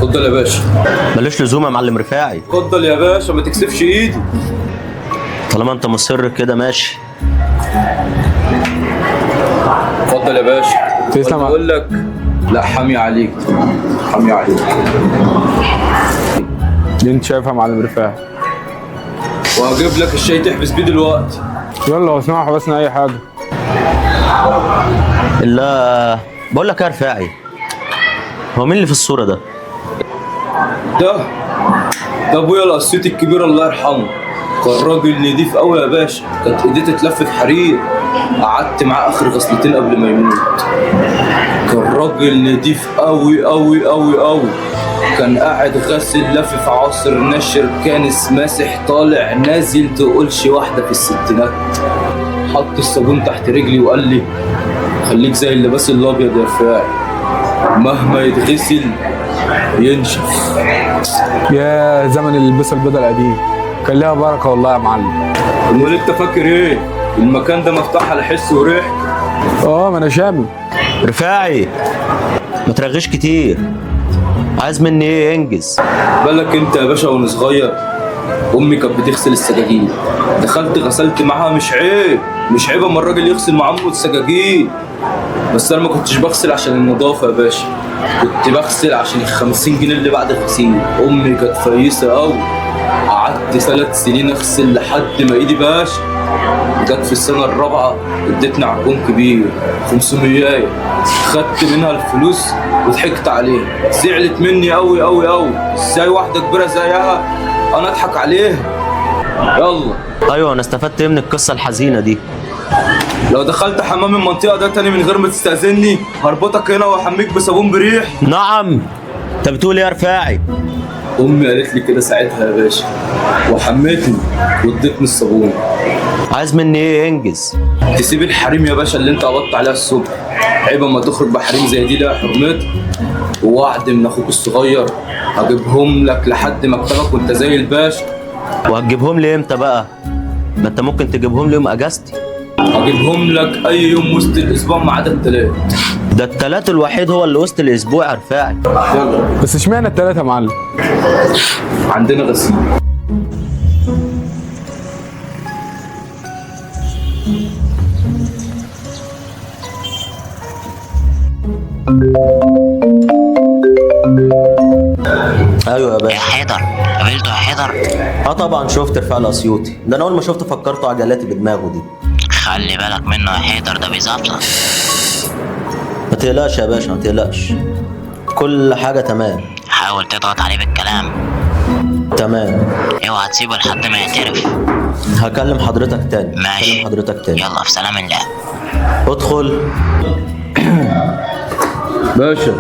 اتفضل يا باشا. ملوش لزوم يا معلم رفاعي. اتفضل يا باشا، ما تكسفش ايدي. طالما انت مصر كده ماشي. اتفضل يا باشا. تسلم. اقول لك لا، حامي عليك، حامي عليك. اللي انت شايفها يا معلم رفاعي. وهجيب لك الشاي تحبس بيه دلوقتي. يلا واسمعوا حبسنا اي حاجة. لا بقول لك يا رفاعي، هو مين اللي في الصورة ده؟ ده ده ابويا القسيط الكبير الله يرحمه، كان راجل نضيف قوي يا باشا، كانت ايديه تتلف في حرير. قعدت معاه اخر غسلتين قبل ما يموت. كان راجل نضيف قوي قوي قوي قوي. كان قاعد غاسل لافف عصر نشر كانس ماسح طالع نازل، تقولش واحدة في الستينات. حط الصابون تحت رجلي وقال لي خليك زي اللباس الابيض يا رفاعي، مهما يتغسل ينشف. يا زمن البسه البيضة القديم، كان ليها بركة والله يا معلم. امال انت فاكر ايه؟ المكان ده مفتوح على حس وريح. اه ما انا شامم. رفاعي ما ترغيش كتير، عايز مني ايه؟ انجز. بالك انت يا باشا، وانا صغير امي كانت بتغسل السجاجيد، دخلت غسلت معاها. مش عيب، مش عيب اما الراجل يغسل مع امه السجاجيد، بس انا ما كنتش بغسل عشان النظافة يا باشا، كنت بغسل عشان ال 50 جنيه اللي بعد الغسيل. امي كانت فيسه قوي، قعدت 3 سنين اغسل لحد ما ايدي باشا جت في السنة الرابعة اديتني عربون كبير 500. خدت منها الفلوس وضحكت عليها، زعلت مني قوي قوي قوي. ازاي واحدة كبيرة زيها انا اضحك عليها؟ يلا. ايوه انا استفدت ايه من القصة الحزينة دي؟ لو دخلت حمام المنطقة ده تاني من غير ما تستأذني هربطك هنا واحميك بصابون بريح. نعم، انت بتقول ايه يا رفاعي؟ امي قالت لي كده ساعتها يا باشا، وحمتني واديتني الصابون. عايز مني ايه؟ انجز. تسيب الحريم يا باشا اللي انت قبضت عليها الصبح، عيب اما تخرج بحريم زي دي لها حرمتها. ووعد من اخوك الصغير هجيبهم لك لحد مكتبك وانت زي الباشا. وهتجيبهم لي امتى بقى؟ ما انت ممكن تجيبهم لي يوم اجازتي. هجيبهم لك اي يوم وسط الاسبوع ما عدا التلات. ده التلات الوحيد هو اللي وسط الاسبوع يا رفاعي. يلا. بس اشمعنى التلاتة يا معلم؟ عندنا غسيل. ايوه يا يا باشا. حيدر، قابلته يا حيدر؟ اه طبعا شفت رفاعي الاسيوطي ده، انا اول ما شفته فكرته عجلاتي بدماغه دي. خلي بالك منه يا حيدر، ده بيزفلط. ما تقلقش يا باشا، ما تقلقش، كل حاجة تمام. حاول تضغط عليه بالكلام. تمام. اوعى تسيبه لحد ما يعترف. هكلم حضرتك تاني. ماشي. هكلم حضرتك تاني. يلا في سلام الله. ادخل. باشا.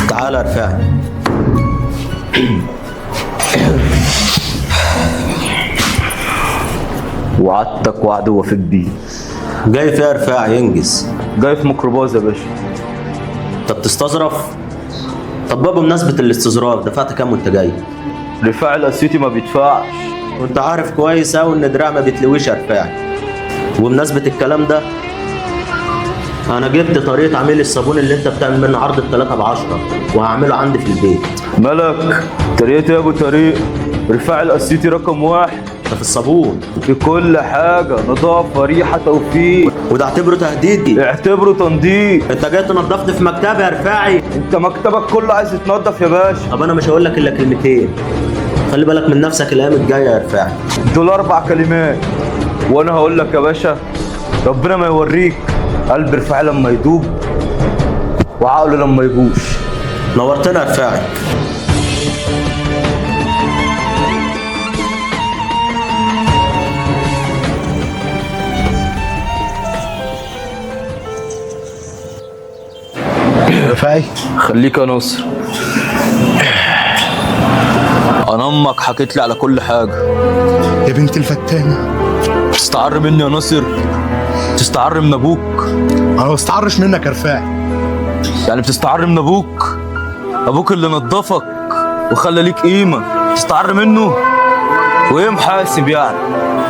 تعالى يا رفاعي. وعدتك وعد وفيت بيه. جاي فيها رفاعي؟ انجز. جاي في ميكروباص يا باشا. طب تستظرف؟ طب بقى بمناسبة الاستظراف، دفعت كام وانت جاي؟ رفاعي الاسيوطي ما بيدفعش. وانت عارف كويس اوي ان دراع ما بيتلويش يا رفاعي. وبمناسبة الكلام ده، انا جبت طريقة عميل الصابون اللي انت بتعمل منه عرض التلاتة ب10، وهعمله عندي في البيت. مالك طريقة يا ابو طريق؟ رفاعي الاسيوطي رقم 1 ده في الصابون في كل حاجة، نظافة، ريحة، توفيق. وده اعتبره تهديد. اعتبره تنظيف. انت جاي تنضفني في مكتبي يا رفاعي؟ انت مكتبك كله عايز يتنضف يا باشا. طب انا مش هقول لك الا كلمتين، خلي بالك من نفسك الايام الجاية يا رفاعي. دول 4 كلمات وانا هقول لك يا باشا، ربنا ما يوريك قلب رفاعي لما يدوب وعقله لما يبوش. نورتنا يا رفاعي. رفاعي خليك يا نصر، انا امك حكيت لي على كل حاجة. يا بنت الفتانه، تستعر مني يا ناصر؟ تستعر من ابوك؟ انا ما بستعرش منك يا رفاعي. يعني بتستعر من ابوك؟ ابوك اللي نظفك وخلى ليك قيمة تستعر منه؟ وايه محاسب يعني؟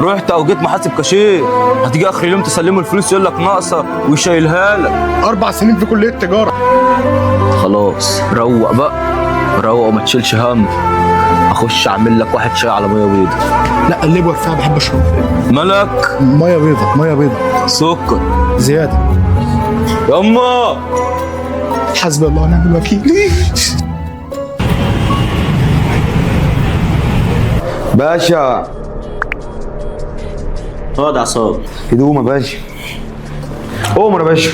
رحت او جيت محاسب كاشير، هتيجي اخر اليوم تسلمه الفلوس يقول لك ناقصه ويشيلها لك. 4 سنين في كليه تجارة. خلاص روق بقى، روق وما تشيلش هم. اخش اعمل لك واحد شاي على مية بيضة. لا قلبه يا رفاعي، بحب اشربه. ملك مية بيضة، مية بيضة سكر زيادة. يما حسبي الله ونعم الوكيل. باشا اقعد يا عصام. هدوم يا باشا. قوم يا باشا.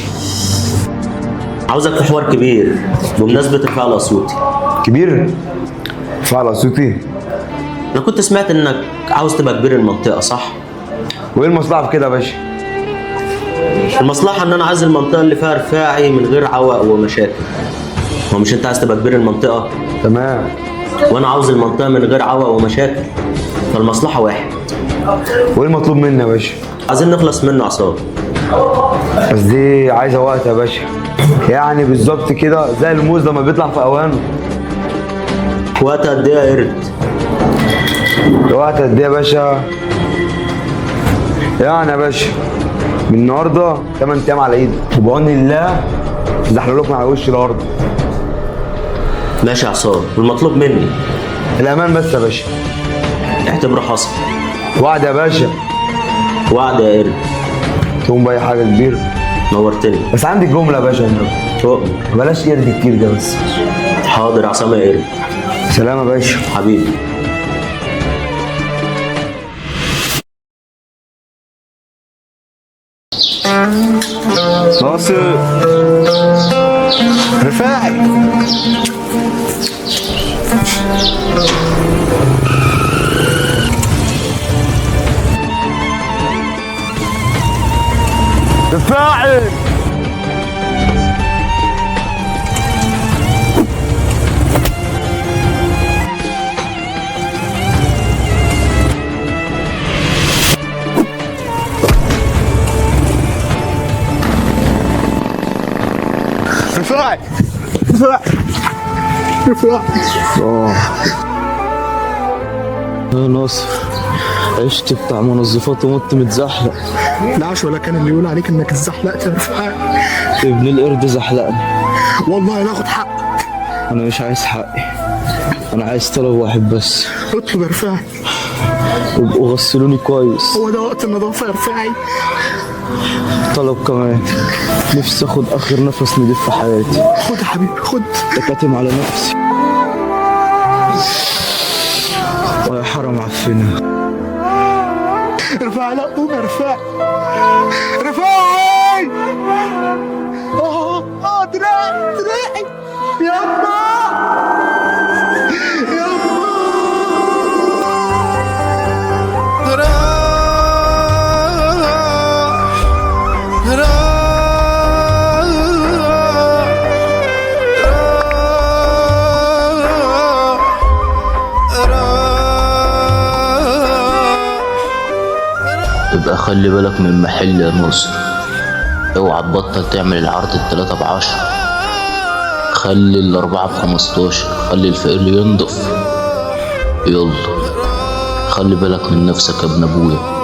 عاوزك في حوار كبير بمناسبة رفاعي الاسيوطي. كبير؟ رفاعي الاسيوطي؟ انا كنت سمعت انك عاوز تبقى كبير المنطقة، صح؟ وايه المصلحة في كده يا باشا؟ المصلحة ان انا عايز المنطقة اللي فيها رفاعي من غير عوق ومشاكل. هو مش انت عايز تبقى كبير المنطقة؟ تمام. وانا عاوز المنطقة من غير عوق ومشاكل، فالمصلحة واحد. وايه المطلوب مني يا باشا؟ عايزين نخلص منه عصام. بس دي عايزة وقت يا باشا، يعني بالظبط كده زي الموز لما بيطلع في اوانه. وقت قد ايه يا قرد؟ وقت قد ايه يا باشا؟ يعني يا باشا من النهارده 8 ايام على ايدي، وبعون الله زحلق لكم على وش الارض. ماشي يا عصام، والمطلوب مني؟ الامان بس يا باشا. اعتبره حصل. وعد يا باشا. وعد يا قرد. تقوم باي حاجة كبيرة. نورتني. بس عندي جملة يا باشا النبي. تؤمر. بلاش قرد كتير ده بس. حاضر يا عصام يا قرد. سلام يا باشا. حبيبي. ناصر. رفاعي رفاعي رفاعي رفاعي رفاعي. يا ناصر، عشت بتاع منظفات ومت متزحلق. لا عاش ولا كان اللي يقول عليك انك اتزحلقت يا رفاعي. ابن القرد زحلقني. والله لا اخد حقك. انا مش عايز حقي، انا عايز طلب واحد بس. اطلب يا رفاعي. وابقوا غسلوني كويس. هو ده وقت النظافة يا رفاعي؟ طلب كمان، نفسي اخد اخر نفس نضيف في حياتي. خد يا حبيبي خد. تكاتم على نفسي ويا حرام عفنة. رفاعي لا قوم يا رفاعي. رفاعي دراعي دراعي يما يما. يبقى خلي بالك من محل يا ناصر، اوعى تبطل تعمل العرض 3 ب10، خلي 4 ب15، خلي الفقير ينضف. يلا خلي بالك من نفسك يا ابن ابويا.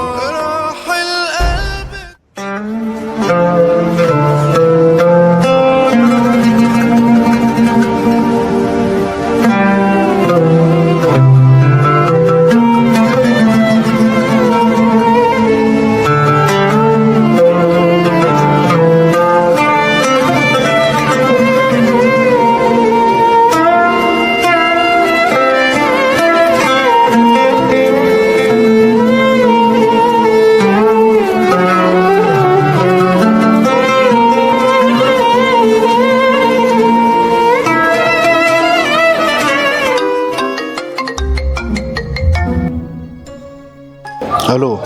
الو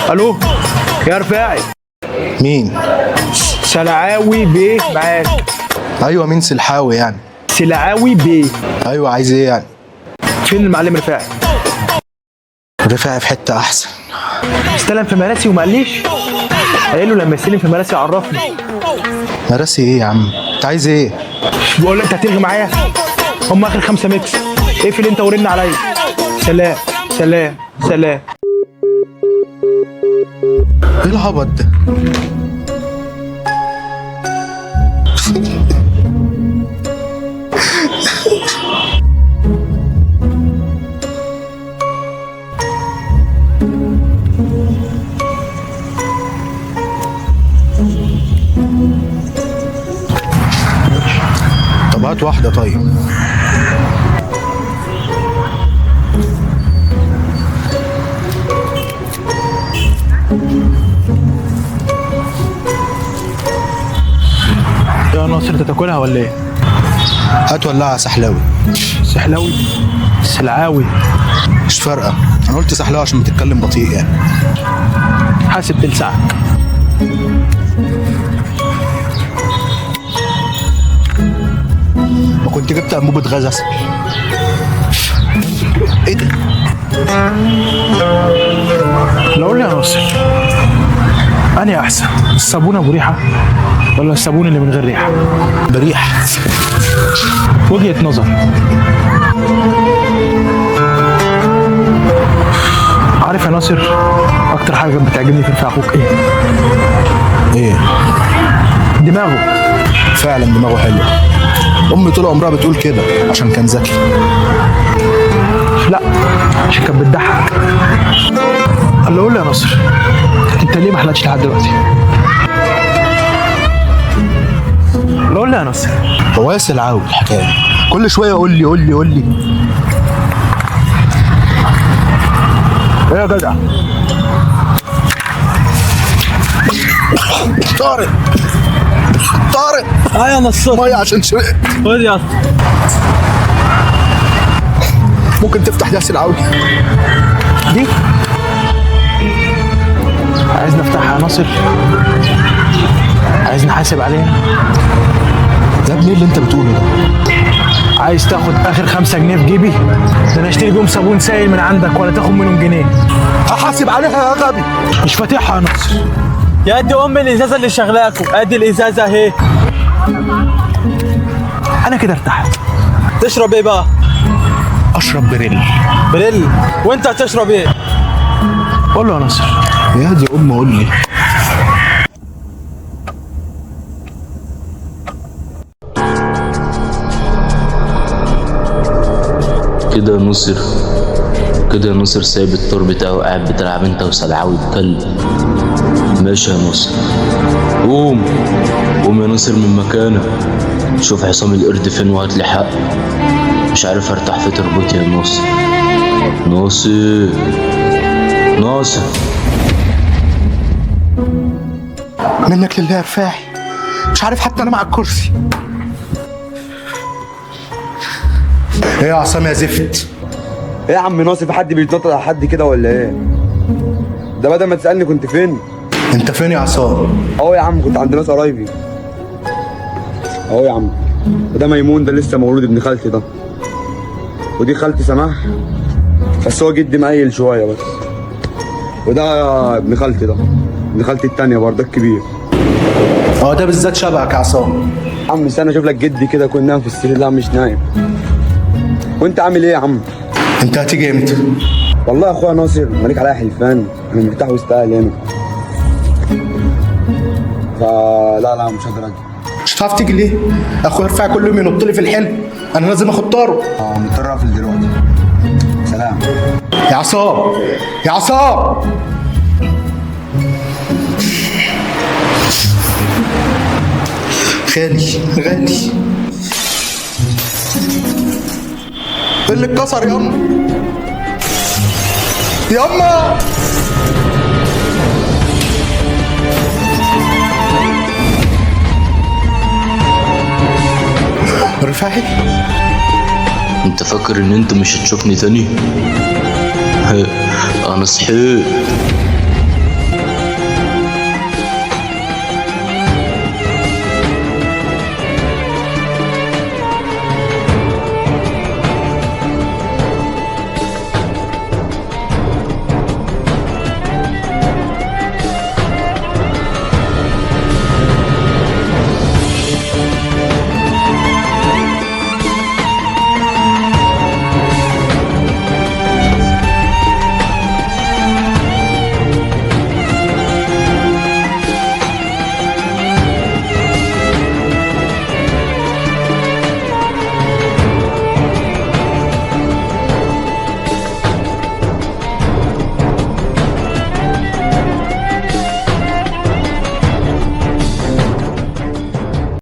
الو يا رفاعي. مين؟ سلعاوي بيه معاك. ايوه مين سلحاوي يعني؟ سلعاوي بيه. ايوه عايز ايه يعني؟ فين المعلم رفاعي؟ رفاعي في حتة احسن. استلم في مراسي وما قاليش؟ قايل له لما يستلم في مراسي عرفني. مراسي ايه يا عم؟ انت عايز ايه؟ بقول انت هتلغي معايا؟ هم اخر 5 متر. اقفل انت ورن عليا. سلام سلام سلام. ايه العبط ده؟ هات واحدة. طيب يا ناصر انت تاكلها ولا ايه؟ هات ولاعه يا سحلاوي. سحلاوي؟ سلعاوي. مش فارقه، انا قلت سحلاوي عشان بتتكلم بطيء يعني. حاسب تلسعك. ما كنت جبت انبوبة غاز اسهل. ايه ده؟ لو قول لي يا ناصر، انهي احسن، الصابون ابو ريحه ولا الصابون اللي من غير ريحه؟ بريحه. وجهة نظر. عارف يا ناصر اكتر حاجة كانت بتعجبني في رفاعي اخوك ايه؟ ايه؟ دماغه. فعلا دماغه حلوة. امي طول عمرها بتقول كده عشان كان ذكي. لا عشان كانت بتضحك. قال له قول لي يا ناصر، انت ليه ما حلقتش لحد دلوقتي؟ قول لي يا ناصر. هو يا سلعاوي الحكاية كل شوية قول لي قول لي قول لي. ايه يا جدع؟ طارق طارق. اه يا نصر. مية عشان شرقت. خد يا اسطى. ممكن تفتح ده يا سلعاوي؟ دي عايز نفتحها يا ناصر؟ عايز نحاسب عليها؟ يا ابني ايه اللي انت بتقوله ده؟ عايز تاخد اخر 5 جنيه في جيبي؟ ده انا اشتري بيهم صابون سائل من عندك ولا تاخد منهم جنيه. هحاسب عليها يا غبي. مش فاتحها يا ناصر. يا دي ام الازازه اللي شغلاكوا، ادي الازازه اهي. انا كده ارتحت. تشرب ايه بقى؟ اشرب بريل. بريل. وانت هتشرب ايه؟ قول له يا ناصر. يا دي ام قول لي. كده يا ناصر، كده يا ناصر سايب الطور بتاعه وقاعد بتلعب انت وسلعاوي الكلب. ماشي يا ناصر، قوم قوم يا ناصر من مكانك، شوف عصام القرد فين وهات لي حق. مش عارف ارتاح في تربتي يا ناصر. ناصر ناصر. منك لله يا رفاعي، مش عارف حتى انا مع الكرسي. ايه يا عصام يا زفت؟ ايه يا عم ناصر، في حد بيتنطط على حد كده ولا ايه؟ ده بدل ما تسالني كنت فين. انت فين يا عصام؟ اهو يا عم كنت عند ناس قرايبي. اهو يا عم، وده ميمون، ده لسه مولود ابن خالتي ده، ودي خالتي سماح، بس هو جدي مقيل شوية بس. وده ابن خالتي، ده ابن خالتي التانية برضه الكبير. اه ده بالذات شبهك يا عصام. عم استنى اشوف لك جدي كده، كنا نايم في السرير. لا مش نايم. وانت عامل ايه يا عم؟ انت هتيجي امتى؟ والله يا اخويا ناصر مالك عليا حلفان، انا مرتاح وسط اهلي هنا. فلا لا مش هقدر اجي. مش هتعرف تيجي ليه؟ اخويا رفاعي كل يوم ينط لي في الحلم، انا لازم اخد طاره. اه مضطر اقفل دلوقتي. سلام. يا عصام يا عصام. غالي غالي. ايه اللي اتكسر ياما؟ ياما. رفاعي انت فاكر ان انت مش هتشوفني تاني؟ انا صحيت.